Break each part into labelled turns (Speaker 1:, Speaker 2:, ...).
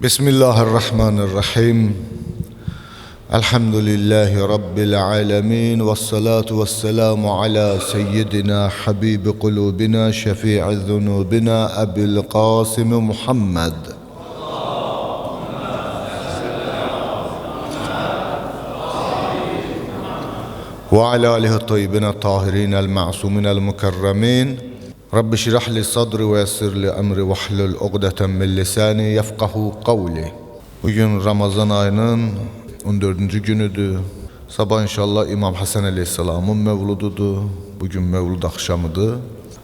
Speaker 1: Bismillahirrahmanirrahim. Elhamdülillahi Rabbil alemin. Vessalatu vesselamu ala seyyidina habibi qulubina şefi'i zunubina Ebil Qasim Muhammed. Ve ala alihi tayyibina tahirin el ma'sumin el mukerremin. Rabbi şirah li sadri ve yessir li emri ve hlul uqdeten min lisani yefkahu kavli. Bugün Ramazan ayının 14. günüdür. Sabah inşallah İmam Hasan Aleyhisselam'ın mevlududur. Bugün mevlud akşamıdır.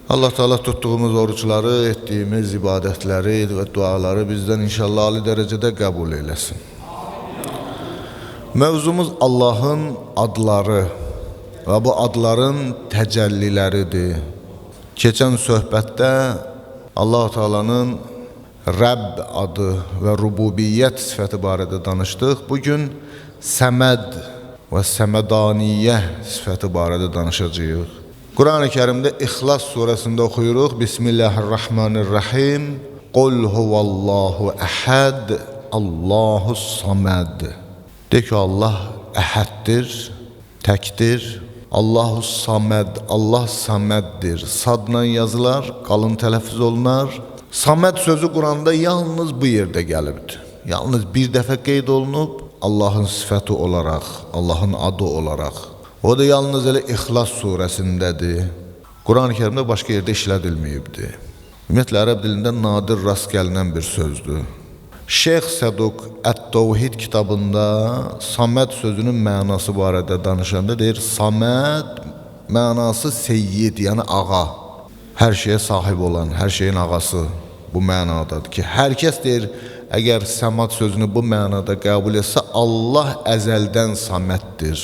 Speaker 1: Allah Teala tuttuğumuz oruçları, ettiğimiz ibadetleri ve duaları bizden inşallah ali derecede kabul eylesin. Mevzumuz Allah'ın adları ve bu adların tecellileridir. Keçən söhbətdə Allah Teala'nın Rəbb adı və rububiyyət sifəti barədə danışdıq. Bugün Səməd və Səmədaniyyə sifəti barədə danışacağıq. Quran-ı Kərimdə İxlas surəsində oxuyuruq. Bismillahirrahmanirrahim. Qul huvallahu əhəd, Allahu saməd. De ki Allah əhəddir, təkdir. Allahu saməd, Allah saməddir. Sadla yazılar, qalın tələffüz olunar. Saməd sözü Quranda yalnız bu yerdə gəlibdir. Yalnız bir dəfə qeyd olunub Allahın sifəti olaraq, Allahın adı olaraq. O da yalnız elə İxlas surəsindədir. Quran-ı Kərimdə başqa yerdə işlədilməyibdir. Ümumiyyətlə ərəb dilində nadir rast gəlinən bir sözdür. Şeyx Səduq Ət-Təvhid kitabında Saməd sözünün mənası barədə danışanda deyir, Saməd mənası seyyid, yəni ağa. Hər şeyə sahib olan, hər şeyin ağası bu mənadadır ki, hər kəs deyir, əgər Səmad sözünü bu mənada qəbul etsə, Allah əzəldən saməddir.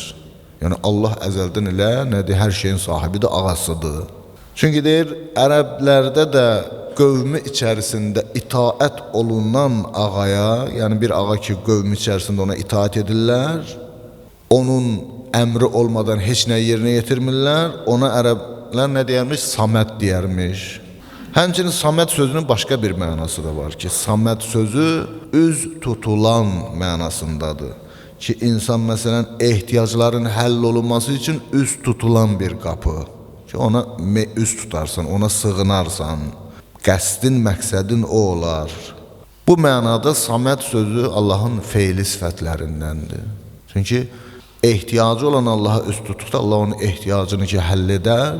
Speaker 1: Yəni Allah əzəldən elə nədir? Hər şeyin sahibidir, ağasıdır. Çünki deyir, ərəblərdə də qövmü içərisində itaət olunan ağaya, yəni bir ağa ki, qövmü içərisində ona itaət edirlər, onun əmri olmadan heç nə yerinə yetirmirlər, ona ərəblər nə deyərmiş? Saməd deyərmiş. Həmçinin saməd sözünün başqa bir mənası da var ki, saməd sözü üz tutulan mənasındadır. Ki, insan məsələn ehtiyacların həll olunması üçün üz tutulan bir qapı. Ki, ona üz tutarsan, ona sığınarsan. Qəsdin, məqsədin o olar. Bu mənada saməd sözü Allahın feili sifətlərindəndir. Çünki ehtiyacı olan Allaha üz tutduqda Allah onun ehtiyacını ki həll edər,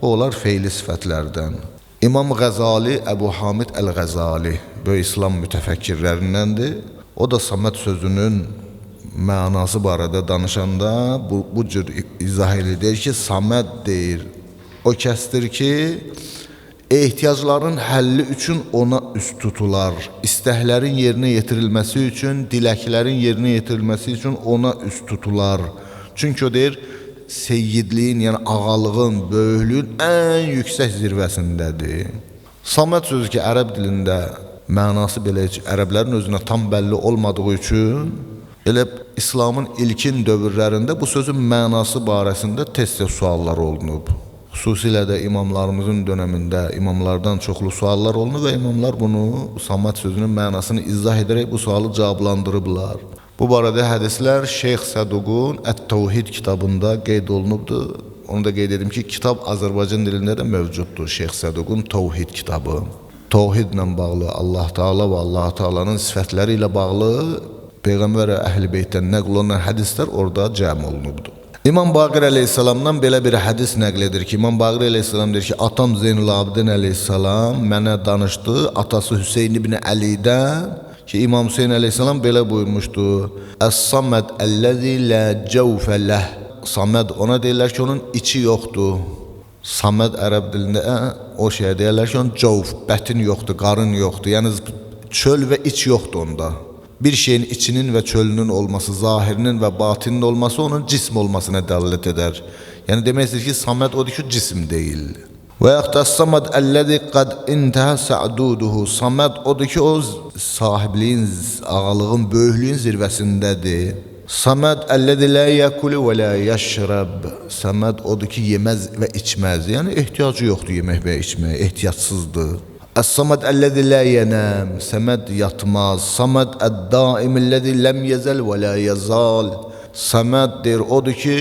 Speaker 1: bu olar feili sifətlərdən. İmam Qəzali, Əbu Hamid Əl-Qəzali, böyük İslam mütəfəkkirlərindəndir. O da saməd sözünün mənası barədə danışanda bu cür izah edir ki, saməd deyir, o kəsdir ki, ehtiyacların həlli üçün ona üst tutular. İstəklərin yerinə yetirilməsi üçün, diləklərin yerinə yetirilməsi üçün ona üst tutular. Çünki o deyir, seyyidliyin, yəni ağalığın, böyüklüyün ən yüksək zirvəsindədir. Saməd sözü ki, ərəb dilində mənası belə heç ərəblərin özünə tam bəlli olmadığı üçün, elə İslamın ilkin dövrlərində bu sözün mənası barəsində tez-tez suallar olunub. Xüsusilə də imamlarımızın dönəmində imamlardan çoxlu suallar olunub və imamlar bunu, saməd sözünün mənasını izah edərək bu sualı cavablandırıblar. Bu barədə hədislər Şeyx Səduqun Ət-Təvhid kitabında qeyd olunubdur. Onu da qeyd edim ki, kitab Azərbaycan dilində də mövcuddur. Şeyx Səduqun Təvhid kitabı. Təvhidlə bağlı, Allah Teala və Allah Teala'nın sifətləri ilə bağlı Peyğəmbər və Əhl-i Beytdən nəql olunan hədislər orada cəm olunubdur. İmam Baqir əleyhissalamdan belə bir hədis nəql edir ki, İmam Baqir əleyhissalam deyir ki, atam Zeynül Abidin əleyhissalam mənə danışdı, atası Hüseyn ibn Əlidən ki, İmam Hüseyn əleyhissalam belə buyurmuşdu: Əs-Saməd əlləzi la cəvfə ləh. Saməd ona deyirlər ki, onun içi yoxdur. Saməd ərəb dilində o şeyə deyirlər ki, onun cəvf, bətin yoxdur, qarın yoxdur. Yəni çöl və iç yoxdur onda. Bir şeyin içinin və çölünün olması, zahirinin və batinin olması onun cism olmasına dəlalət edər. Yəni demək istəyir ki, saməd odur ki, cism deyil. Və yaxud da Saməd əlləzi qad intəhə sa'duduhu. Saməd odur ki, o sahibliyin, ağalığın, böyüklüyün zirvəsindədir. Saməd əlləzi la yəkulu və la yəşrəb. Saməd odur ki, yeməz və içməz. Yəni ehtiyacı yoxdur yemək və içməyə, ehtiyacsızdır. Əs-Saməd əlləzi lə yənəm, Səməd yatmaz. Saməd əd-daim əlləzi ləm yəzəl və lə yəzal. Səməd deyir, odur ki,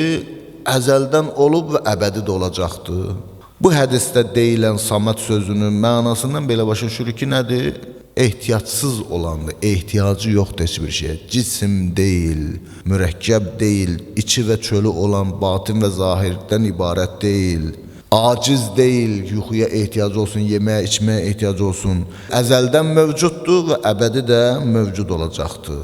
Speaker 1: əzəldən olub və əbədi də olacaqdır. Bu hədisdə deyilən Saməd sözünün mənasından belə başa düşürük ki, nədir? Ehtiyacsız olandır, ehtiyacı yoxdur heç bir şeyə. Cisim deyil, mürəkkəb deyil, içi və çölü olan batin və zahirdən ibarət deyil. Aciz deyil, yuxuya ehtiyacı olsun, yeməyə, içməyə ehtiyacı olsun. Əzəldən mövcuddur və əbədi də mövcud olacaqdır.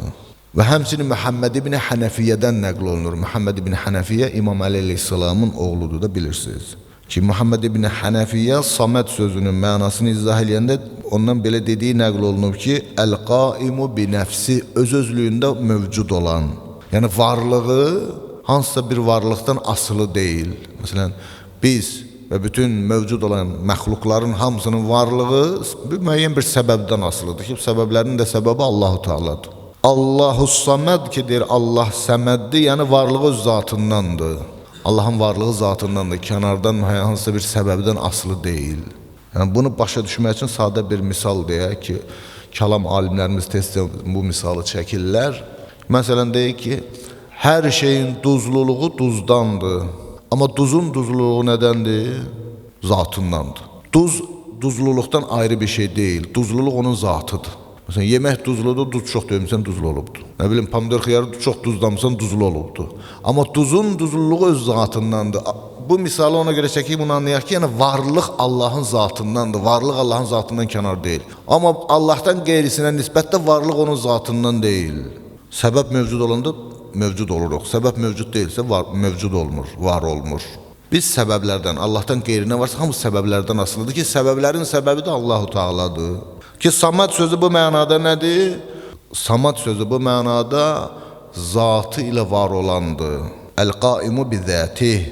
Speaker 1: Və həmçinin Məhəmməd ibn Hənəfiyyədən nəql olunur. Məhəmməd ibn Hənəfiyyə İmam Əli əleyhissalamın oğludur da bilirsiniz. Ki Məhəmməd ibn Hənəfiyyə Saməd sözünün mənasını izah eləyəndə ondan belə dediyi nəql olunub ki, Əl-qaimu bi nəfsi, öz-özlüyündə mövcud olan. Yəni varlığı hansısa bir varlıqdan asılı deyil. Məsələn, biz və bütün mövcud olan məxluqların hamısının varlığı müəyyən bir səbəbdən asılıdır ki, səbəblərin də səbəbi Allahu Teala'dır. Allahu Saməd ki, deyir, Allah səməddir, yəni varlığı öz zatındandır. Allahın varlığı zatındandır, kənardan hansısa bir səbəbdən asılı deyil. Yəni bunu başa düşmək üçün sadə bir misal deyək ki, kəlam alimlərimiz tez-tez bu misalı çəkirlər. Məsələn, deyək ki, hər şeyin duzluluğu duzdandır. Amma duzun duzluluğu nədəndir? Zatındandır. Duz duzluluqdan ayrı bir şey deyil. Duzluluq onun zatıdır. Məsələn, yemək duzludur, duz çox döymüsən, duzlu olubdur. Nə bilim, pomidor xiyarı çox duzlamısan, duzlu olubdur. Amma duzun duzluluğu öz zatındandır. Bu misalı ona görə çəkib, bunu anlayaq ki, yəni varlıq Allahın zatındandır. Varlıq Allahın zatından kənar deyil. Amma Allahdan qeyrisinə nisbətdə varlıq onun zatından deyil. Səbəb mövcud olanda mövcud oluruq. Səbəb mövcud deyilsə var, mövcud olmur, var olmur. Biz səbəblərdən, Allahdan qeyri nə varsa hamı səbəblərdən asılıdır ki, səbəblərin səbəbi də Allahu Teala'dır. Ki Saməd sözü bu mənada nədir? Saməd sözü bu mənada zatı ilə var olandır. Əl-qaimu bi-zətih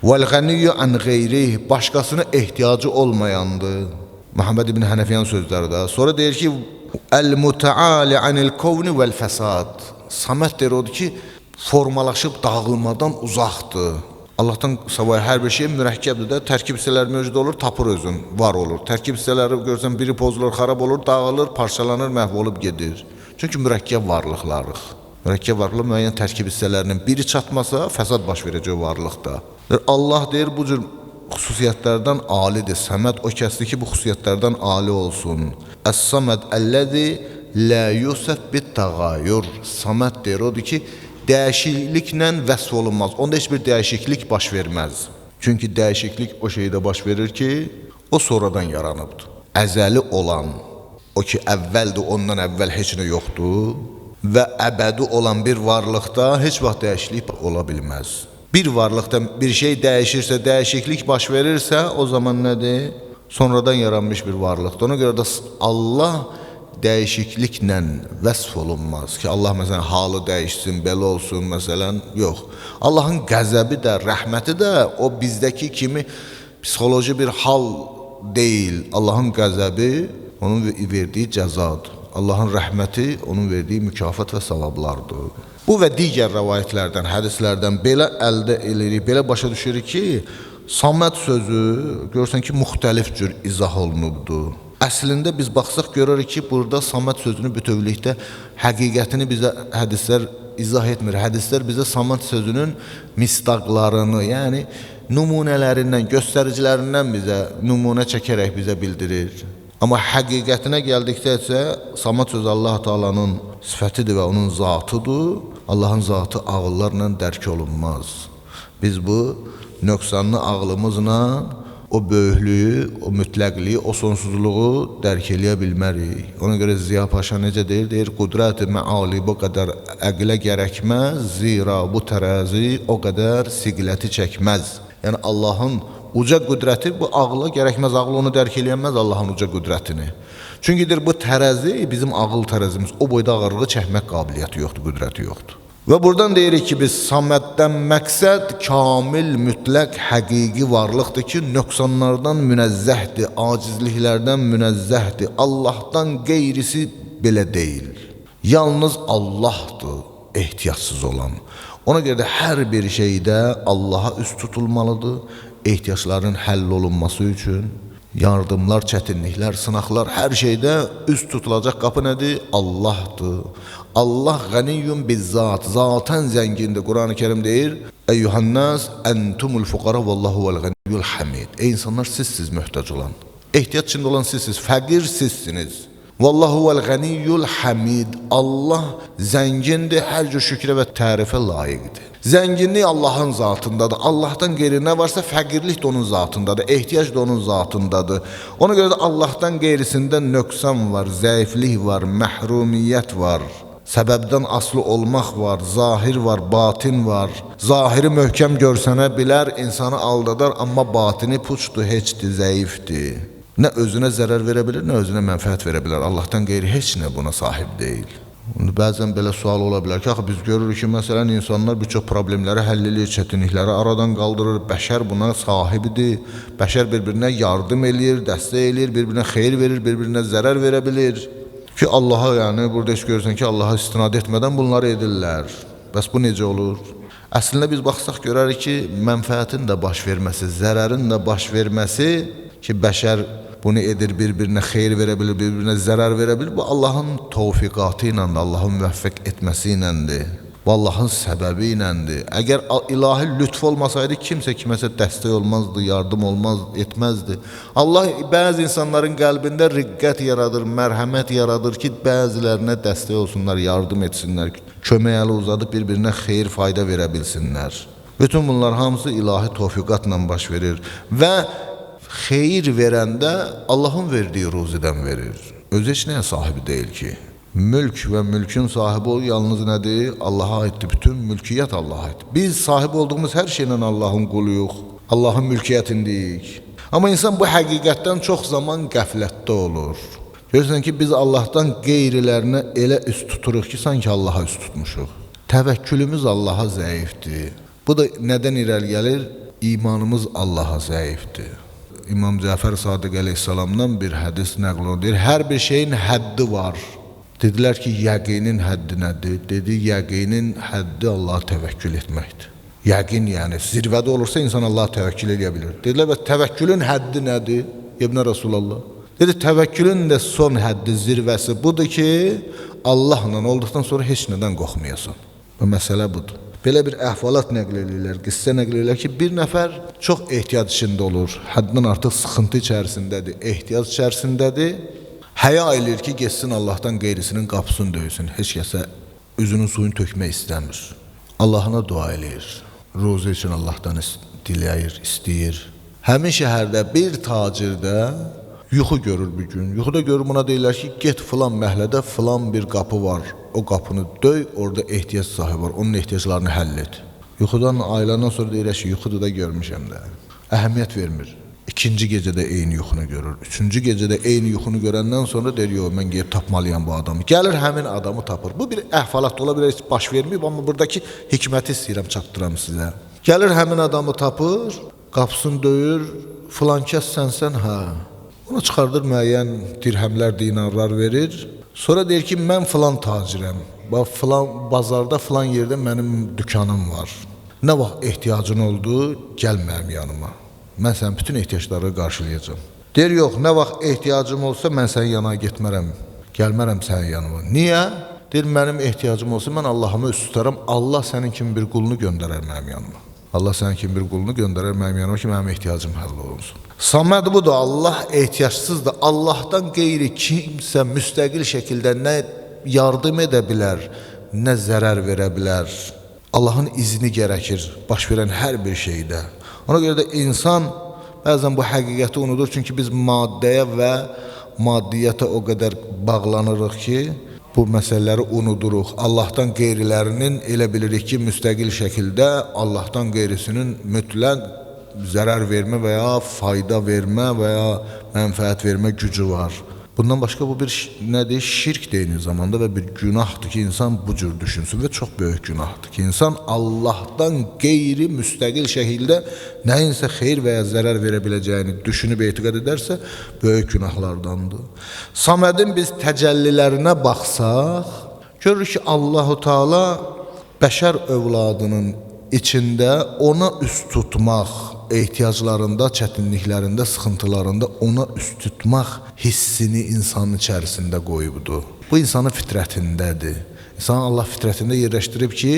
Speaker 1: vəl-ğəniyyu an qeyrih, başqasına ehtiyacı olmayandır. Məhəmməd ibn Hənəfiyənin sözləri də. Sonra deyir ki, əl-mütəali anil kovni vəl-fəsad. Saməd deyir odur ki, formalaşıb dağılmadan uzaqdır. Allahdan savayı hər bir şey mürəkkəbdir də, tərkib hissələri mövcud olur, tapır özün, var olur. Tərkib hissələri görsən, biri pozulur, xarab olur, dağılır, parçalanır, məhv olub gedir. Çünki mürəkkəb varlıqlarıq. Mürəkkəb varlıqlar müəyyən tərkib hissələrinin biri çatmasa, fəsad baş verəcək varlıqda. Allah deyir, bu cür xüsusiyyətlərdən alidir. Səməd o kəsdir ki, bu xüsusiyyətlərdən ali olsun. Əs-Saməd əlləzi lə yusəf bit-təğayür. Saməd deyir, odur ki, dəyişikliklə vəsf olunmaz. Onda heç bir dəyişiklik baş verməz. Çünki dəyişiklik o şeydə baş verir ki, o sonradan yaranıbdır. Əzəli olan, o ki əvvəldir, ondan əvvəl heç nə yoxdur və əbədi olan bir varlıqda heç vaxt dəyişiklik ola bilməz. Bir varlıqda bir şey dəyişirsə, dəyişiklik baş verirsə, o zaman nədir? Sonradan yaranmış bir varlıqdır. Ona görə də Allah dəyişikliklə vəsf olunmaz ki, Allah məsələn halı dəyişsin, belə olsun, məsələn, yox. Allahın qəzəbi də, rəhməti də o bizdəki kimi psixoloji bir hal deyil. Allahın qəzəbi onun verdiyi cəzadır. Allahın rəhməti onun verdiyi mükafat və savablardır. Bu və digər rəvayətlərdən, hədislərdən belə əldə edirik, belə başa düşürük ki, Saməd sözü görürsən ki, müxtəlif cür izah olunubdur. Əslində biz baxsaq görürük ki, burada Saməd sözünü bütövlükdə həqiqətini bizə hədislər izah etmir. Hədislər bizə Saməd sözünün misdaqlarını, yəni nümunələrindən, göstəricilərindən bizə nümunə çəkərək bizə bildirir. Amma həqiqətinə gəldikdə isə Saməd sözü Allah Taala'nın sifətidir və onun zatıdır. Allahın zatı ağıllarla dərk olunmaz. Biz bu nöqsanlı ağlımızla o böyüklüyü, o mütləqliyi, o sonsuzluğu dərk eləyə bilmərik. Ona görə Ziya Paşa necə deyir? Deyir, qudrət-i məali bu qədər əqlə gərəkməz, zira bu tərəzi o qədər siqləti çəkməz. Yəni Allahın uca qüdrəti bu ağla gərəkməz, ağıl onu dərk eləyəməz Allahın uca qüdrətini. Çünki deyir, bu tərəzi bizim ağıl tərəzimiz, o boyda ağırlığı çəkmək qabiliyyəti yoxdur, qüdrəti yoxdur. Və buradan deyirik ki, biz Saməddən məqsəd kamil, mütləq, həqiqi varlıqdır ki, nöqsanlardan münəzzəhdir, acizliklərdən münəzzəhdir. Allahdan qeyrisi belə deyil. Yalnız Allahdır ehtiyacsız olan. Ona görə də hər bir şeydə Allaha üst tutulmalıdır, ehtiyacların həll olunması üçün. Yardımlar, çətinliklər, sınaqlar, hər şeydə üz tutulacaq qapı nədir? Allahdır. Allah qəniyyun bizzat, zaten zəngindir. Quran-ı Kerim deyir: Eyyuhannas entumul fuqara vallahu vel ganiyyul hamid. Ey insanlar, sizsiz möhtac olan. Ehtiyac içində olan sizsiz, fəqir sizsiniz. Vallahu vel ganiyyul hamid. Allah zəngindir, hər cür şükrə və tərifə layiqdir. Zənginlik Allahın zatındadır. Allahdan qeyri nə varsa fəqirlik də onun zatındadır, ehtiyac da onun zatındadır. Ona görə də Allahdan qeyrisində nöqsan var, zəiflik var, məhrumiyyət var. Səbəbdən asılı olmaq var, zahir var, batin var. Zahiri möhkəm görsənə bilər, insanı aldadar, amma batini puçdur, heçdir, zəifdir. Nə özünə zərər verə bilər, nə özünə mənfəət verə bilər. Allahdan qeyri heç nə buna sahib deyil. Bəzən belə sual ola bilər ki, axı biz görürük ki, məsələn, insanlar bir çox problemləri həll eləyir, çətinlikləri aradan qaldırır, bəşər buna sahibidir, bəşər bir-birinə yardım eləyir, dəstək eləyir, bir-birinə xeyir verir, bir-birinə zərər verə bilir. Ki, Allaha, yəni, burada heç görürsən ki, Allaha istinad etmədən bunları edirlər. Bəs bu necə olur? Əslində biz baxsaq görərik ki, mənfəətin də baş verməsi, zərərin də baş verməsi ki, bəşər bunu edir, bir-birinə xeyir verə bilir, bir-birinə zərər verə bilir. Bu Allahın tövfiqatı iləndir, Allahın müvəffəq etməsi iləndir. Bu Allahın səbəbi iləndir. Əgər ilahi lütf olmasaydı kimsə kiməsə dəstək olmazdı, yardım olmaz, etməzdi. Allah bəzi insanların qəlbində riqqət yaradır, mərhəmət yaradır ki, bəzilərinə dəstək olsunlar, yardım etsinlər, kömək əli uzadıb bir-birinə xeyir, fayda verə bilsinlər. Bütün bunlar hamısı ilahi tövfiqatla baş verir və xeyir verəndə Allahın verdiyi ruzidən verir. Özü heç nəyə sahibi deyil ki. Mülk və mülkün sahibi yalnız nədir? Allaha aiddir. Bütün mülkiyyət Allaha aiddir. Biz sahib olduğumuz hər şeylə Allahın quluyuq. Allahın mülkiyyətindəyik. Amma insan bu həqiqətdən çox zaman qəflətdə olur. Görürsən ki, biz Allahdan qeyrilərinə elə üst tuturuq ki, sanki Allaha üst tutmuşuq. Təvəkkülümüz Allaha zəifdir. Bu da nədən irəli gəlir? İmanımız Allaha zəifdir. İmam Cəfər Sadiq əleyhissalamdan bir hədis nəql olunur. Deyir, hər bir şeyin həddi var. Dedilər ki, yəqinin həddi nədir? Dedi, yəqinin həddi Allaha təvəkkül etməkdir. Yəqin, yəni zirvədə olursa insan Allaha təvəkkül edə bilir. Dedilər, bəs təvəkkülün həddi nədir? İbn Rəsulallah. Dedi, təvəkkülün də son həddi, zirvəsi budur ki, Allahla olduqdan sonra heç nədən qorxmayasan. Bu məsələ budur. Belə bir əhvalat nəql eləyirlər, qissə nəql eləyirlər ki, bir nəfər çox ehtiyac içində olur, həddən artıq sıxıntı içərisindədir, ehtiyac içərisindədir. Həya eləyir ki, getsin Allahdan qeyrisinin qapısını döysün, heç kəsə üzünün suyunu tökmək istəmir. Allahına dua eləyir, ruzi üçün Allahdan diləyir, istəyir. Həmin şəhərdə bir tacirdə yuxu görür bir gün. Yuxuda görür, buna deyirlər ki, get filan məhəllədə filan bir qapı var. O qapını döy, orada ehtiyac sahibi var. Onun ehtiyaclarını həll et. Yuxudan ayılandan sonra deyirlər ki, yuxuda da görmüşəm də. Əhəmiyyət vermir. İkinci gecədə eyni yuxunu görür. Üçüncü gecədə eyni yuxunu görəndən sonra deyir, yox, mən gedib tapmalıyam bu adamı. Gəlir həmin adamı tapır. Bu bir əhvalat ola bilər, heç baş verməyib, amma buradakı hikməti istəyirəm çatdıram sizə. Gəlir həmin adamı tapır, qapısını döyür, filan kəs sənsən, hə. Ona çıxardır müəyyən dirhəmlər, dinarlar verir. Sonra deyir ki, mən filan tacirəm. Bax, filan bazarda, filan yerdə mənim dükanım var. Nə vaxt ehtiyacın oldu, gəl mənim yanıma. Mən sənin bütün ehtiyaclarını qarşılayacağam. Deyir, yox, nə vaxt ehtiyacım olsa mən sənin yanına getmərəm, gəlmərəm sənin yanıma. Niyə? Deyir, mənim ehtiyacım olsa mən Allahıma üst tutaram, Allah sənin kimi bir qulunu göndərər mənim yanıma. Allah sənin kimi bir qulunu göndərər mənim yanıma ki, mənim ehtiyacım həll olunsun. Saməd budur, Allah ehtiyacsızdır. Allahdan qeyri kimsə müstəqil şəkildə nə yardım edə bilər, nə zərər verə bilər. Allahın izni gərəkir baş verən hər bir şeydə. Ona görə də insan bəzən bu həqiqəti unudur. Çünki biz maddəyə və maddiyyata o qədər bağlanırıq ki, bu məsələləri unuduruq. Allahdan qeyrilərinin elə bilirik ki, müstəqil şəkildə Allahdan qeyrisinin mütləq zərər vermə və ya fayda vermə və ya mənfəət vermə gücü var. Bundan başqa bu bir nədir? Şirk də eyni zamanda və bir günahdır ki, insan bu cür düşünsün və çox böyük günahdır ki, insan Allahdan qeyri müstəqil şəkildə nəyinsə xeyir və ya zərər verə biləcəyini düşünüb etiqad edərsə, böyük günahlardandır. Samədin biz təcəllilərinə baxsaq, görürük ki, Allahu Teala bəşər övladının içində ona üst tutmaq, ehtiyaclarında, çətinliklərində, sıxıntılarında ona üst tutmaq hissini insanın içərisində qoyubdur. Bu insanın fitrətindədir. İnsan Allah fitrətində yerləşdirib ki,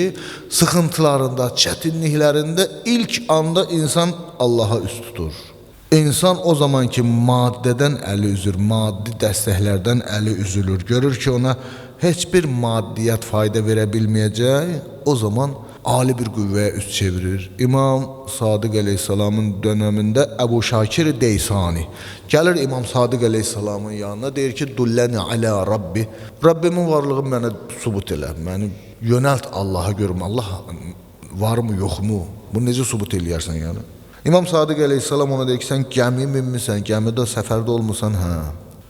Speaker 1: sıxıntılarında, çətinliklərində ilk anda insan Allaha üst tutur. İnsan o zaman ki maddədən əli üzür, maddi dəstəklərdən əli üzülür, görür ki ona heç bir maddiyyat fayda verə bilməyəcək, o zaman ali bir qüvvəyə üst çevirir. İmam Sadiq əleyhissalamın dönəmində Əbu Şakir Deysani gəlir İmam Sadiq əleyhissalamın yanına, deyir ki, Dulləni alə Rabbi, Rabbimin varlığı mənə sübut elə, məni yönəlt Allaha görüm, Allah varmı yoxmu, bunu necə sübut eləyərsən yəni? İmam Sadiq əleyhissalam ona deyir ki, sən gəmi minmisən, gəmidə səfərdə olmusan, hə.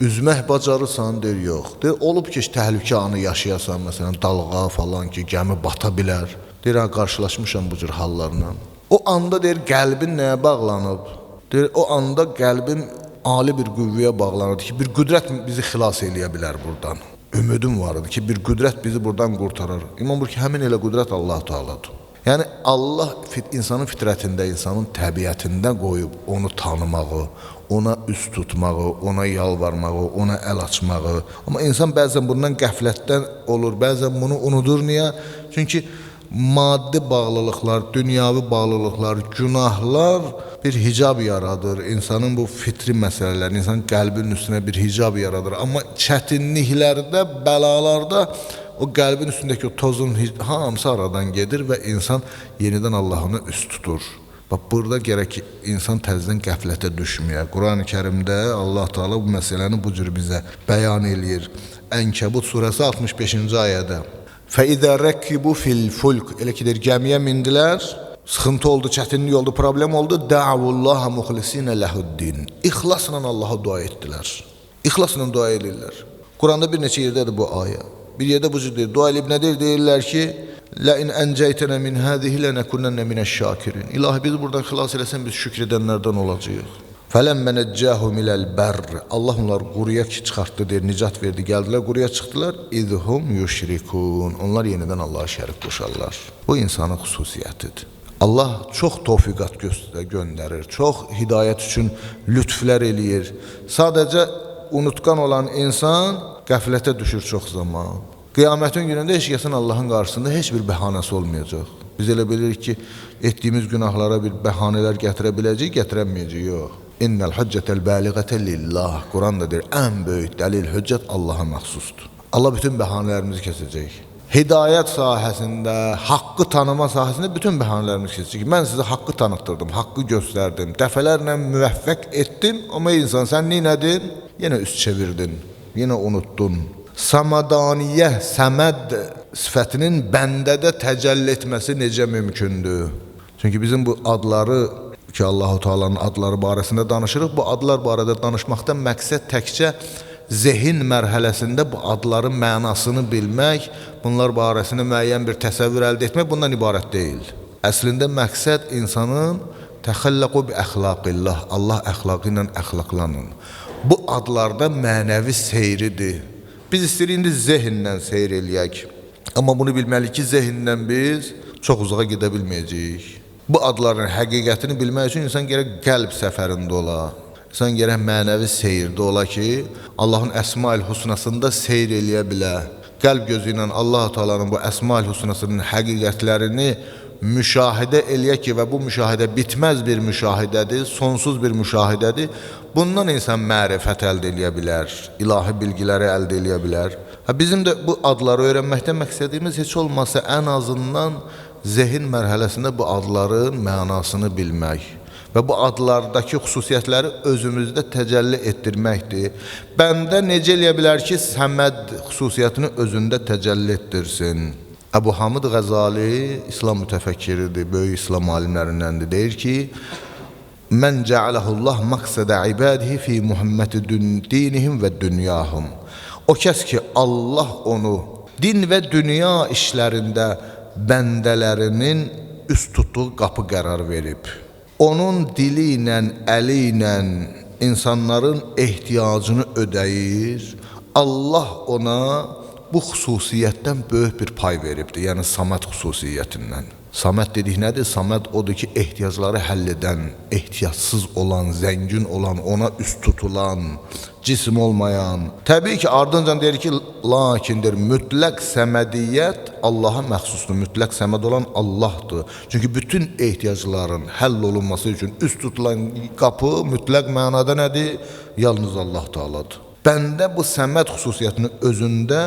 Speaker 1: Üzmək bacarırsan, deyir, yox. Deyir, olub ki, təhlükə anı yaşayasan, məsələn, dalğa falan ki, gəmi bata bilər. Deyir, hə, qarşılaşmışam bu cür hallarla. O anda deyir, qəlbin nəyə bağlanıb? Deyir, o anda qəlbim ali bir qüvvəyə bağlanırdı ki, bir qüdrət bizi xilas eləyə bilər buradan. Ümidim var idi ki, bir qüdrət bizi buradan qurtarar. İmam buyurur ki, həmin elə qüdrət Allah Teala'dır. Yəni Allah insanın fitrətində, insanın təbiətində qoyub onu tanımağı, ona üst tutmağı, ona yalvarmağı, ona əl açmağı. Amma insan bəzən bundan qəflətdən olur, bəzən bunu unudur. Niyə? Çünki maddi bağlılıqlar, dünyavi bağlılıqlar, günahlar bir hicab yaradır. İnsanın bu fitri məsələlərini, insanın qəlbinin üstünə bir hicab yaradır. Amma çətinliklərdə, bəlalarda o qəlbin üstündəki o tozun hamısı aradan gedir və insan yenidən Allahına üst tutur. Bax, burada gərək ki, insan təzədən qəflətə düşməyə. Quran-ı Kərimdə Allah Teala bu məsələni bu cür bizə bəyan eləyir. Ənkəbut surəsi 65-ci ayədə. فَإِذَا رَكِّبُوا فِي الْفُلْكِ Elə ki, deyir, gəmiyə mindilər, sıxıntı oldu, çətinlik oldu, problem oldu. دَعَوُ اللّٰهَ مُخْلِسِينَ لَهُ الدِّينَ İxlasla Allaha dua etdilər. İxlasla dua edirlər. Quranda bir neçə yerdədir bu ayə. Bir yerdə bu cür deyir, dua eləyib nə deyir? Deyirlər ki, لَاِنْ أَنْجَيْتَنَا مِنْ هَذِهِ لَنَكُنَّنَّ مِنَ الشَّاكِرِينَ İlahi, bizi buradan xilas eləsən, biz şükr edənlərdən olacağıq. فَلَمَّ نَجَّاهُمْ إِلَى الْبَرِّ Allah onları quruya çıxartdı, deyir, nicat verdi, gəldilər, quruya çıxdılar. اِذْهُمْ يُشْرِكُونَ Onlar yenidən Allaha şərik qoşarlar. Bu insanın xüsusiyyətidir. Allah çox tövfiqat göndərir, çox hidayət üçün lütflər eləyir. Sadəcə unutqan olan insan qəflətə düşür çox zaman. Qiyamətin günündə heç kəsin Allahın qarşısında heç bir bəhanəsi olmayacaq. Biz elə bilirik ki, etdiyimiz günahlara bir bəhanələr gətirə biləcəyik, gətirəməyəcəyik. Yox. İnnəl hüccətəl bəliğətə lillah. Quran da deyir, ən böyük dəlil hüccət Allaha məxsusdur. Allah bütün bəhanələrimizi kəsəcək. Hidayət sahəsində, haqqı tanıma sahəsində bütün bəhanələrimizi kəsəcək. Mən sizə haqqı tanıtdırdım, haqqı göstərdim, dəfələrlə müvəffəq etdim, amma insan sən neynədin? Yenə üst çevirdin, yenə unuttun. Samadaniyə, səməd sifətinin bəndədə təcəlli etməsi necə mümkündür? Çünki bizim bu adları ki, Allahu Teala'nın adları barəsində danışırıq. Bu adlar barədə danışmaqdan məqsəd təkcə zehin mərhələsində bu adların mənasını bilmək, bunlar barəsində müəyyən bir təsəvvür əldə etmək bundan ibarət deyil. Əslində məqsəd insanın təxəllaqu bi əxlaqillah, Allah əxlaqı ilə əxlaqlanın. Bu adlarda mənəvi seyridir. Biz istəyirik indi zehindən seyr eləyək. Amma bunu bilməliyik ki, zehindən biz çox uzağa gedə bilməyəcəyik. Bu adların həqiqətini bilmək üçün insan gərək qəlb səfərində ola. İnsan gərək mənəvi seyirdə ola ki, Allahın Əsmaül Husnasında seyr eləyə bilə. Qəlb gözü ilə Allah Teala'nın bu Əsmaül Husnasının həqiqətlərini müşahidə eləyə ki, və bu müşahidə bitməz bir müşahidədir, sonsuz bir müşahidədir. Bundan insan mərifət əldə eləyə bilər, ilahi bilgiləri əldə eləyə bilər. Bizim də bu adları öyrənməkdə məqsədimiz heç olmasa ən azından zehin mərhələsində bu adların mənasını bilmək və bu adlardakı xüsusiyyətləri özümüzdə təcəlli etdirməkdir. Bəndə necə eləyə bilər ki, səməd xüsusiyyətini özündə təcəlli etdirsin? Əbu Hamid Qəzali İslam mütəfəkkiridir, böyük İslam alimlərindəndir. Deyir ki, Mən cəaləhullah məqsədə ibadihi fi muhimməti dinihim və dünyahum. O kəs ki, Allah onu din və dünya işlərində bəndələrinin üst tutduğu qapı qərar verib. Onun dili ilə, əli ilə insanların ehtiyacını ödəyir. Allah ona bu xüsusiyyətdən böyük bir pay veribdir, yəni saməd xüsusiyyətindən. Saməd dedik nədir? Saməd odur ki, ehtiyacları həll edən, ehtiyacsız olan, zəngin olan, ona üst tutulan, cisim olmayan. Təbii ki, ardınca deyir ki, lakindir, mütləq səmədiyyət Allaha məxsusdur. Mütləq səməd olan Allahdır. Çünki bütün ehtiyacların həll olunması üçün üst tutulan qapı mütləq mənada nədir? Yalnız Allah Taaladır. Bəndə bu səməd xüsusiyyətini özündə,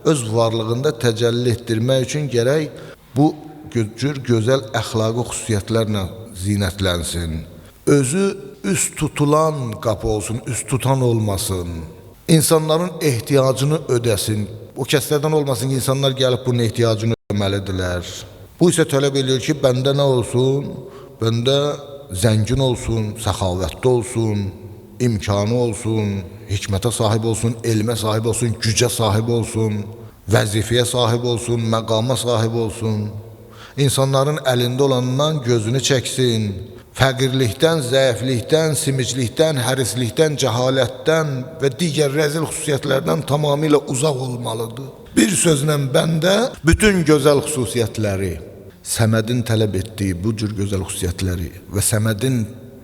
Speaker 1: öz varlığında təcəlli etdirmək üçün gərək bu cür gözəl əxlaqi xüsusiyyətlərlə zinətlənsin. Özü üst tutulan qapı olsun, üst tutan olmasın. İnsanların ehtiyacını ödəsin. O kəslərdən olmasın ki, insanlar gəlib bunun ehtiyacını ödəməlidirlər. Bu isə tələb eləyir ki, bəndə nə olsun? Bəndə zəngin olsun, səxavətli olsun, imkanı olsun, hikmətə sahib olsun, elmə sahib olsun, gücə sahib olsun, vəzifəyə sahib olsun, məqama sahib olsun. İnsanların əlində olandan gözünü çəksin. Fəqirlikdən, zəiflikdən, simiclikdən, hərislikdən, cəhalətdən və digər rəzil xüsusiyyətlərdən tamamilə uzaq olmalıdır. Bir sözlə bəndə bütün gözəl xüsusiyyətləri, Səmədin tələb etdiyi bu cür gözəl xüsusiyyətləri və Səmədin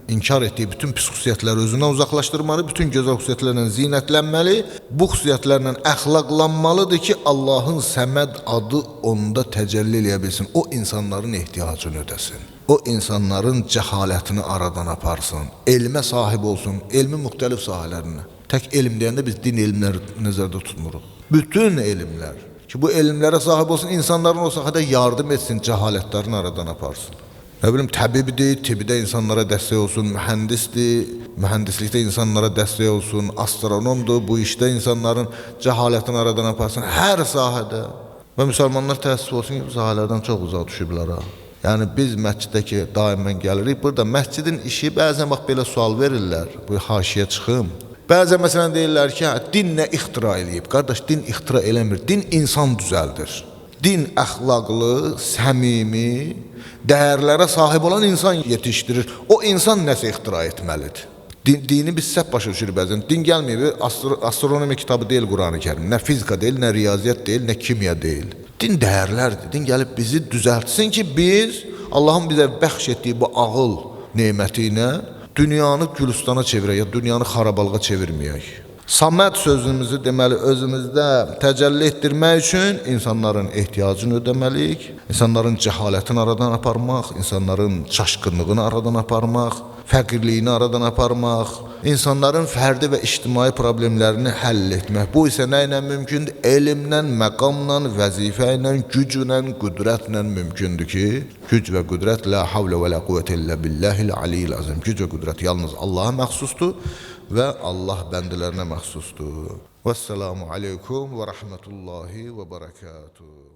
Speaker 1: inkar etdiyi bütün pis xüsusiyyətləri özündən uzaqlaşdırmalı, bütün gözəl xüsusiyyətlərlə zinətlənməli, bu xüsusiyyətlərlə əxlaqlanmalıdır ki, Allahın Səməd adı onda təcəlli eləyə bilsin. O insanların ehtiyacını ödəsin. O insanların cəhalətini aradan aparsın. Elmə sahib olsun, elmin müxtəlif sahələrinə. Tək elm deyəndə biz din elmləri nəzərdə tutmuruq. Bütün elmlər ki, bu elmlərə sahib olsun, insanların o sahədə yardım etsin, cəhalətlərini aradan aparsın. Nə bilim, təbibdir, tibdə insanlara dəstək olsun, mühəndisdir, mühəndislikdə insanlara dəstək olsun, astronomdur, bu işdə insanların cəhalətini aradan aparsın, hər sahədə. Və müsəlmanlar təəssüf olsun ki, bu sahələrdən çox uzaq düşüblər ha. Yəni biz məsciddə ki, daimən gəlirik, burada məscidin işi bəzən bax belə sual verirlər, bu haşiyə çıxım. Bəzən məsələn deyirlər ki, hə, din nə ixtira eləyib? Qardaş, din ixtira eləmir, din insan düzəldir. Din əxlaqlı, səmimi, dəyərlərə sahib olan insan yetişdirir. O insan nəsə ixtira etməlidir. Dini biz səhv başa düşürük bəzən. Din gəlməyib, astronomiya kitabı deyil Qur'an-ı Kərim. Nə fizika deyil, nə riyaziyyat deyil, nə kimya deyil. Din dəyərlərdir. Din gəlib bizi düzəltsin ki, biz Allahın bizə bəxş etdiyi bu ağıl neməti ilə dünyanı gülüstana çevirək, ya dünyanı xarabalığa çevirməyək. Saməd sözümüzü deməli özümüzdə təcəlli etdirmək üçün insanların ehtiyacını ödəməliyik, insanların cəhalətini aradan aparmaq, insanların çaşqınlığını aradan aparmaq, fəqirliyini aradan aparmaq, insanların fərdi və ictimai problemlərini həll etmək. Bu isə nə ilə mümkündür? Elmlə, məqamla, vəzifə ilə, güclə, qüdrətlə mümkündür ki, güc və qüdrət la havlə və la quvvətə illə billahil aliyyil azim. Güc və qüdrət yalnız Allaha məxsusdur və Allah bəndələrinə məxsusdur. Vəssalamu aleykum və rəhmətullahi və bərəkatuhu.